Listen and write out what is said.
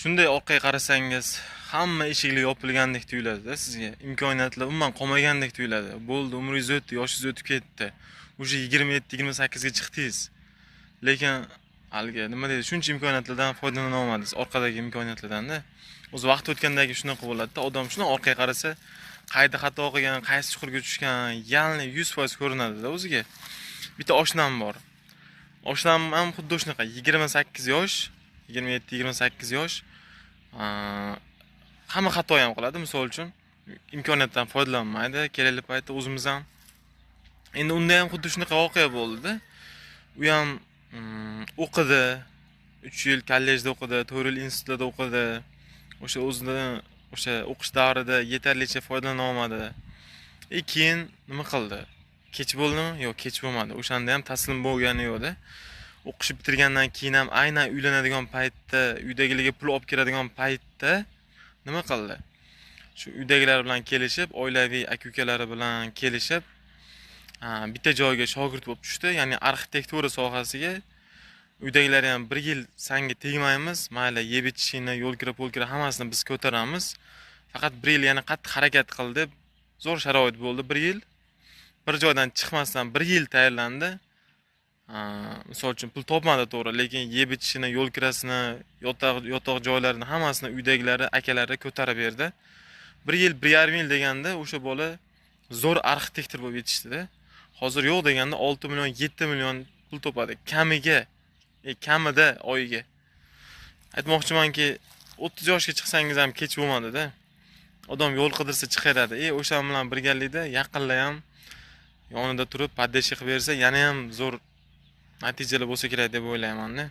Shunday orqaga qarasangiz, hamma eshiklar yopilgandek tuyuladida sizga. Imkoniyatlar umuman qolmagandek tuyuladi. Bo'ldi, umringiz o'tdi, yoshingiz o'tib ketdi. Уже 27, 28 ga chiqdingiz. Lekin haligi nima deydi, shuncha imkoniyatlardan foydalana olmadingiz, orqadagi imkoniyatlardan-da. O'zi vaqt o'tgandan keyin shunaqa bo'ladida, odam shunday orqaga qarasa, qayerda xato qilgan, qaysi chuqurga tushgan, ya'ni 100% ko'rinadi-da o'ziga. Bitta oshnam bor. Oshnam ham xuddi shunaqa, 28 yosh, 27, 28 yosh. Hamma xato ham qiladi, misol uchun imkoniyatdan foydalanmaydi kerakli paytda o'zimiz ham. Endi unda ham xuddi shunaqa voqea bo'ldi-da. U ham o'qidi, 3 yil kollejda o'qidi, 4 yil institutda o'qidi. O'sha o'zini o'sha o'qish davrida yetarlicha foydalana olmadi. И keyin nima qildi? Kech bo'ldimi? Yo'q, kech bo'lmadi. O'shanda ham taslim bo'lgani yo'qda. O'qishni bitirgandan keyin ham aynan uylanadigan paytda, uydagilarga pul olib keladigan paytda nima qildi? Shu uydagilar bilan kelishib, oilaviy aka-ukalari bilan kelishib, bitta joyga shogird bo'lib tushdi, ya'ni arxitektura sohasiga. Uydagilar ham bir yil sanga tegmaymiz, mayli yeb ichishingni, yo'l kira, pul kira hammasini biz ko'taramiz. Faqat bir yil yana qattiq harakat qil deb zo'r sharoit bo'ldi bir yil. Bir joydan chiqmasdan bir yil tayyorlandi. Misol uchun pul topmadi to'g'ri, lekin yeb ichishini, yo'l kirasini, yotoq joylarini hammasini uydagilari, akalari ko'tarib berdi. Bir yil, 1,5 yil deganda o'sha bola zo'r arxitektor bo'lib yetishdida. Hozir yo'q deganda 6 million, 7 million pul topadi kamiga, kamida oyiga. Aytmoqchimanki, 30 yoshga chiqsangiz ham kech bo'lmadi-da. Odam yo'l qidirsa chiqaradi. O'sha bilan birgalikda yaqinlar ham yonida turib поддержка qilib bersa, yana ham zo'r natijalar bo'lsa kerak deb o'ylayman-da.